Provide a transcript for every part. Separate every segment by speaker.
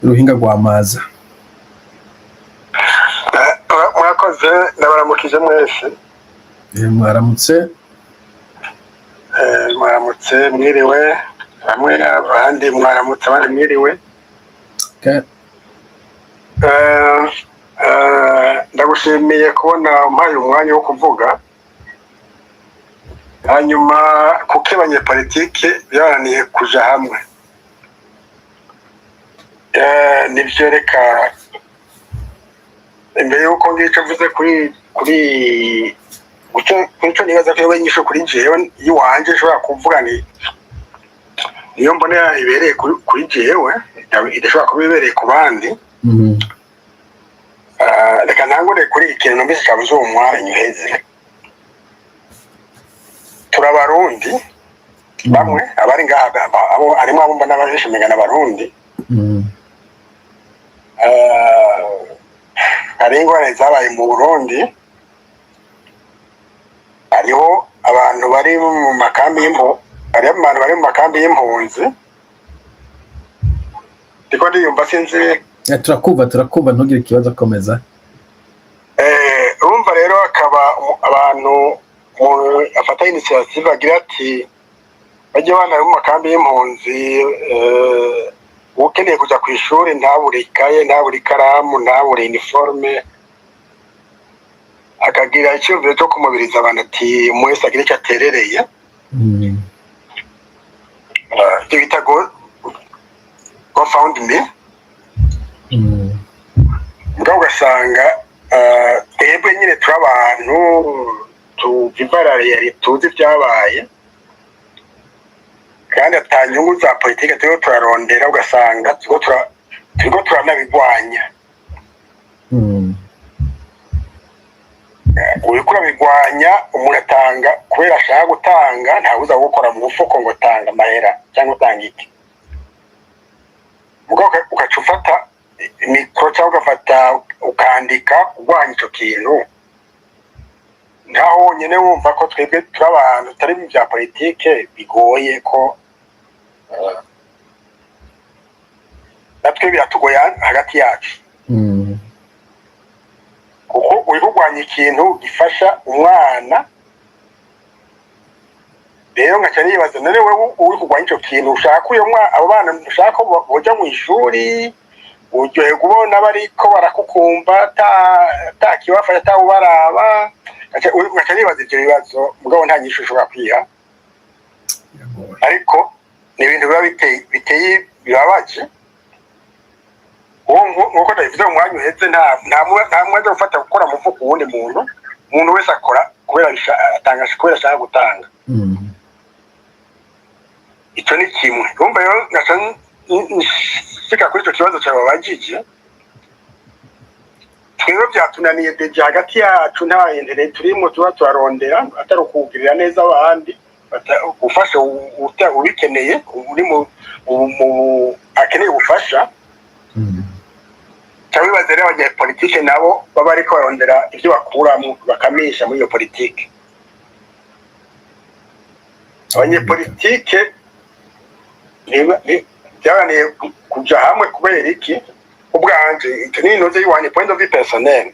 Speaker 1: Uruhinga rwamaza.
Speaker 2: Murakoze, ndabaramukije mwese.
Speaker 1: Mwaramutse.
Speaker 2: Mwaramutse, mwiriwe bamwe, abandi mwaramutse, abandi mwiriwe. Ndagushimiye kubona umpaye umwanya wo kuvuga. Hanyuma kuko abanyepolitike byabananiye kuja hamwe, nivyo. Reka imbere yuko ngico mvuze kuri kuri ico nibaza ko yoba inyishu kuri jewe iwanje nshobora kuvuga, ni niyo mbona ibereye kuri jewe, idashobora kuba ibereye ku bandi. Reka ntangure kuri iki kintu numvise cabuze uwo mwanya uheze. Turabarundi bamwe abari ngaha, abo harimo abo mbona benshi umenga n'Abarundi. Hari ingorane zabaye mu Burundi, hariho abantu bari mu makambi y'impu, hariho abantu bari mu makambi y'impunzi. Ndiko ndiyumva, sinzi.
Speaker 1: Turakumva, turakumva, ntugire ikibazo, komeza.
Speaker 2: Urumva rero akaba abantu afata initiative agira ati bajye bana bari mu makambi y'impunzi, ukeneye kuja ku ishuri ntabure ikaye, ntabure ikaramu, ntabure uniforme, akagira icyumviro cyo kumubiriza abantu ati umwe wese agira icyo aterereye, icyo bita GoFundMe. Mugabo ugasanga twebwe nyine turi abantu tuviva, tuzi ibyabaye kandi ata nyungu za politike turiko turarondera, ugasanga turiko turanabigwanya. Uriko urabigwanya. Umuntu atanga kubera ashaka gutanga, ntawuza gukora mu mufuko ngo tanga amahera cyangwa utanga iki. Mugabo ugaca ufata mikoro cyangwa ugafata ukandika urwanya ico kintu, nkaho wonyene wumva ko twebwe turi abantu tutari mu bya politike, bigoye ko natwe biratugoye hagati yacu, kuko uri kurwanya ikintu gifasha umwana. Rero nkaca nibaza: none wewe uri kurwanya ico kintu, ushaka uyo mwana, abo bana ushaka ko boja mu ishuri, uryoherwa ubona bariko barakukumva ata kibafasha, atawubaraba? Nkaca nibaza ivyo bibazo, mugabo nta nyishu ushobora kwiha.
Speaker 1: Biragoye.
Speaker 2: Ariko ni ibintu biba biteye bibabaje. Uwo nkuko ndabivuze mu mwanya uheze, nta mwanya wo gufata gukora mu mufuko uwundi muntu. Umuntu wese akora kubera atanga kubera ashaka gutanga. Ico ni kimwe. Urumva rero ngaca nshika kuri ico kibazo cyawe wabajije. Twebwe byatunaniye déjà hagati yacu, nta intérêt turimo tuba turarondera atari ukugirira neza abandi, gufasha ubikeneye, uri mu akeneye ubufasha. Cyangwa wibaze rero abanyapolitike nabo baba ariko barondera ibyo bakuramo, bakamisha muri iyo politike. Abanyepolitike byabananiye kuja hamwe kubera iki? Ubwanje icyo ni inoze y'iwanjye, point de vue personnel,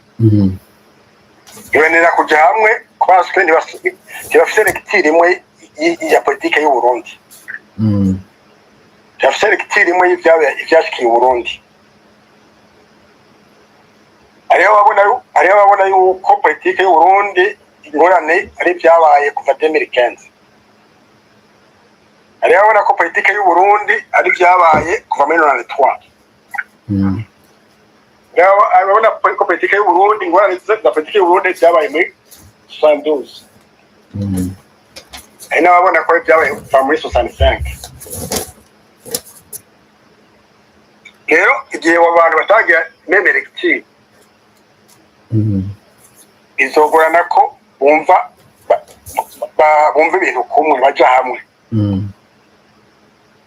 Speaker 2: bibanira kuja hamwe parce que ntibafise lecture imwe ya politike y'u Burundi, ntibafise lecture imwe ivyashikiye u Burundi. Hariho ababona yuko politike y'u Burundi ingorane ari ibyabaye kuva 2015, hariho ababona ko politike y'u Burundi ari ibyabaye kuva muri 93, hariho ababona ko politike y'u Burundi, ingorane za politike y'u Burundi byabaye muri 72, hari n'ababona ko ibyabaye kuva muri 65. Rero igihe abo bantu batagira même lecture, bizogorana ko bumva bumva ibintu kumwe, baja hamwe,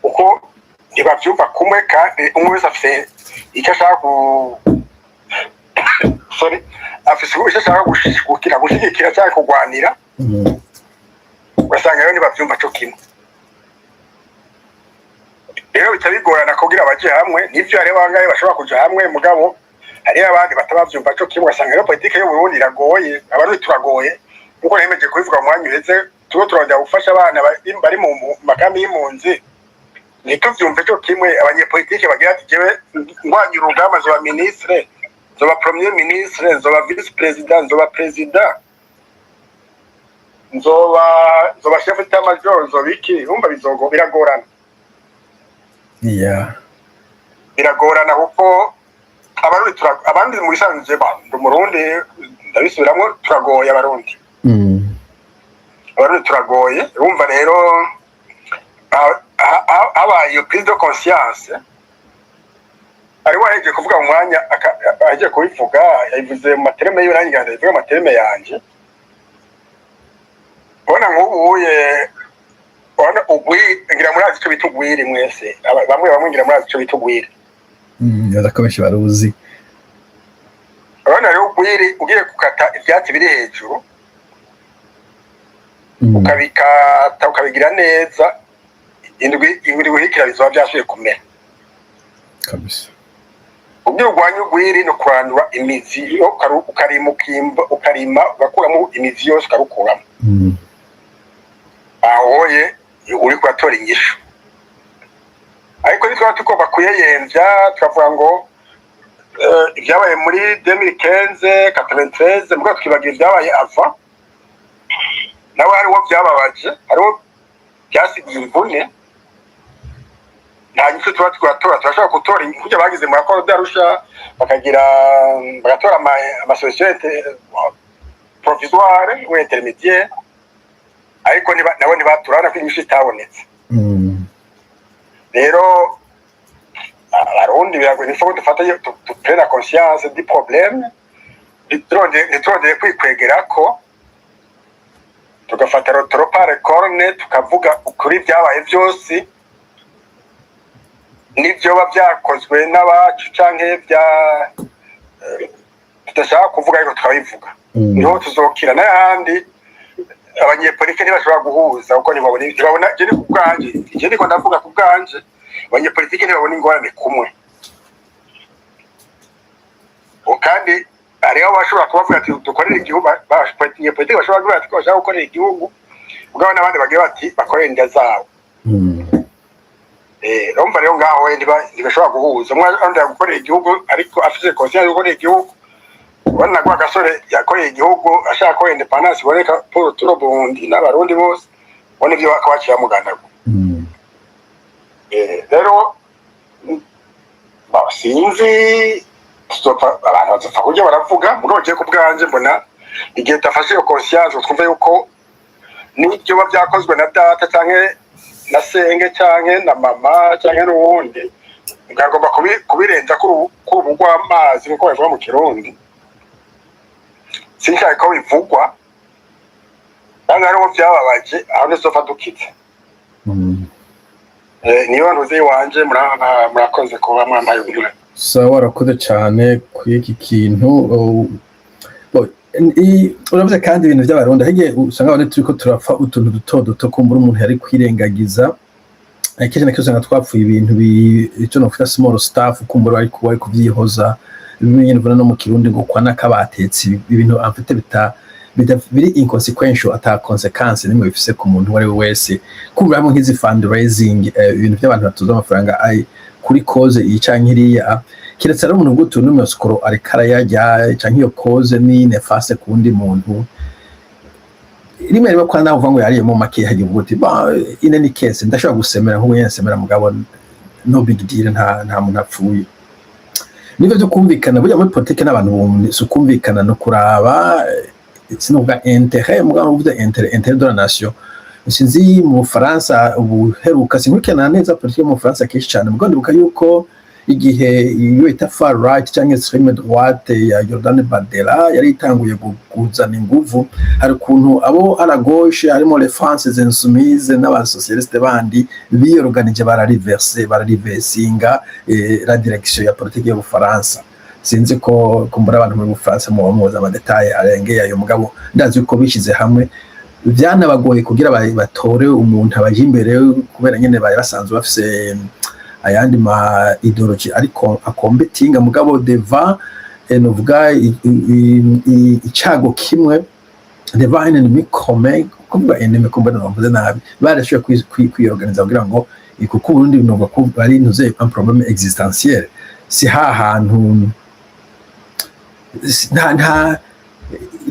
Speaker 2: kuko ntibavyumva kumwe, kandi umwe wese afise icyo ashaka ku, sorry, afise icyo ashaka gushigikira cyangwa kurwanira. Ugasanga rero ntibavyumva co kimwe. Rero bica bigorana kugira baje hamwe. Nivyo, hariho bangahe bashobora kuja hamwe, mugabo hariho abandi batabavyumva co kimwe. Ugasanga rero politike y'Uburundi iragoye, Abarundi turagoye. Nkuko nemeje kubivuga mu mwanya uheze, turiko turondera gufasha abana bari mu makambi y'impunzi, ntituvyumve co kimwe. Abanyepolitike bagira ati: "Jewe ngwanye urugamba nzoba ministre, nzoba premier ministre, nzoba vice-président, nzoba président, nzoba chef d'état-major, nzoba iki." Urumva bizogo biragorana. Biragorana kuko Abarundi abandi mu bisanzwe, ndi Umurundi, ndabisubiramwo, turagoye Abarundi. Abarundi turagoye. Urumva rero habaye iyo prise de conscience, hariho wahejeje kuvuga mu mwanya, ahejeje kubivuga, yabivuze mu ma termes yiwe, nanjye ndabivuga mu ma termes yanje. Ubona nk'ubuye, ubona ugwi, ngira murazi ico bita ugwiri mwese. Bamwe bamwe ngira murazi ico bita ugwiri.
Speaker 1: Nibaza ko benshi baruzi.
Speaker 2: Urabona rero ugwiri, ugiye gukata ivyatsi biri hejuru, ukabikata ukabigira neza, indwi indwi guhikira bizoba vyasubiye kumera. Ubwo urwanya ugwiri no kurandura imizi yo ukarima, ukimba, ukarima, ugakuramo imizi yose, ukarukuramo. Ahoye uri kuratora inyishu, ariko nitwaba tugomba kuyeyemvya tukavuga ngo ibyabaye muri 2015, 93, mugabo tukibagira ibyabaye ava, nawe hariho byababaje, hariho byasigiye imvune, nta nyishu tuba turatora. Turashobora gutora kurya bagize mu accord d'Arusha, bakagira bagatora ama solution provisoire ou intermédiaire, ariko nabo ntibaturana ko inyishu itabonetse. Rero Abarundi biragoye, il faut dufata tu prenne conscience du problème, ntiturondere kwikwegerako, tugafata le taureau par corne, tukavuga ukuri ibyabaye byose n'ibyoba byakozwe n'abacu canke bya tudashaka kuvuga, ariko tukabivuga. Niho tuzokira. N'ahandi abanyepolitike ntibashobora guhuza kuko ntibabona. Je ni ku bwanje, je niko ndavuga ku bwanje, abanyepolitike ntibabona ingorane kumwe. Kandi hariho abashobora kubavuga ati dukorere igihugu, abanyepolitike bashobora kuvuga ati ko bashaka gukorera igihugu, mugabo n'abandi bagira bati bakorere inda zabo. Urumva rero ngaho we ntibashobora guhuza. Umwe arondera gukorera igihugu ariko afise conscience yo gukorera igihugu. Ubona ko agasore yakoreye igihugu ashaka ko indépendance iboneka pour tout le Burundi n'Abarundi bose, ubona ibyo bakabaciye bamugandago. Rero sinzi, tuzopfa, abantu bazopfa kurya baravuga, mugabo jewe ku bwanje mbona igihe tudafashe iyo conscience, twumve yuko n'ibyo biba byakozwe na data canke na senge canke na mama canke n'uwundi, ngagomba kubirenza kuri ubu rw'amazi, nkuko babivuga mu Kirundi. Sinshaka ko bivugwa kandi hariho byababaje, aho ntizopfa dukitse. Niyo ntuze iwanje. Murakoze kuba mwambaye umwanya.
Speaker 1: Sawa, warakoze cyane kuri iki kintu. Bo, uravuze kandi ibintu by'Abarundi, aho igihe usanga abandi turiko turapfa utuntu duto duto kumbura umuntu yari kwirengagiza. Kenshi na kenshi usanga twapfuye ibintu ico nokwita small stuff, kumbura bari kuvyihoza. Bimwe nyene uvuga no mu Kirundi ngo kwa nakabatetse, ibintu en fait bita biri inconsequential, ata consequence nimwe bifise ku muntu uwo ari we wese. Kumva hamwe nk'izi fundraising, ibintu by'abantu batuza amafaranga ai kuri cause iyi canke iriya, kiretse ari umuntu ugutu n'umuskoro ariko arayarya, canke iyo cause ni néfaste ku wundi muntu, rimwe rimwe kwa nawe uvuga ngo yariyemo make, hagiye uvuga uti ba ine ni kese ndashobora gusemera nk'ubu nyene nsemera, mugabo no big deal, nta muntu apfuye. Nivyo byo kumvikana burya muri politike n'abantu bumwe, si ukumvikana no kuraba, sinovuga intérêt, mugabo uvuze intérêt de la nation. Sinzi mu Bufaransa ubuheruka, sinkurikirana neza politike mu Bufaransa kenshi cyane, mugabo ndibuka yuko igihe iyo bita far right cyangwa extrême droite ya Jordan Bardella yari itanguye kuzana inguvu, hari ukuntu abo à la gauche harimo les Français insoumises n'abasocialiste bandi biyoruganije, barariversinga la direction ya politike y'Ubufaransa. Sinzi ko kumbura abantu muri Bufaransa muba muzi ama détails arengeye ayo, mugabo ndazi ko bishyize hamwe byanabagoye kugira batore umuntu abaje imbere, kubera nyene bari basanzwe bafise ayandi ma idéologie, ariko akombetinga mugabo devant novuga icago kimwe, devant un ennemi commun, kuvuga ennemi kumbona bavuze nabi, barashoboye kwiyorganiza kugira ngo, kuko Uburundi novuga ko ari ntuze un problème existentiel, si ha hantu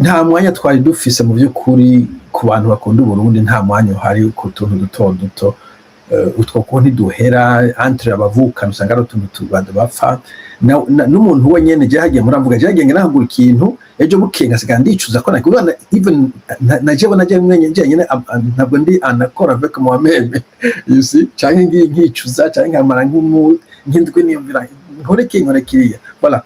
Speaker 1: nta mwanya twari dufise. Mu by'ukuri, ku bantu bakunda Uburundi, nta mwanya uhari ku tuntu duto duto. Utwo ko ntiduhera entre abavukana, usanga ari utuntu bantu bapfa. N'umuntu we nyene je hagiye muravuga, je hagiye nahagura ikintu, ejo bukeye ngasiga ndicuza ko nakubona. Even na jewe naje mwenye jenyine, ntabwo ndi en accord avec moi-même, you see, canke ngiye nkicuza, canke nkamara nk'indwi niyumvira nkore iki, nkore kiriya. Voilà.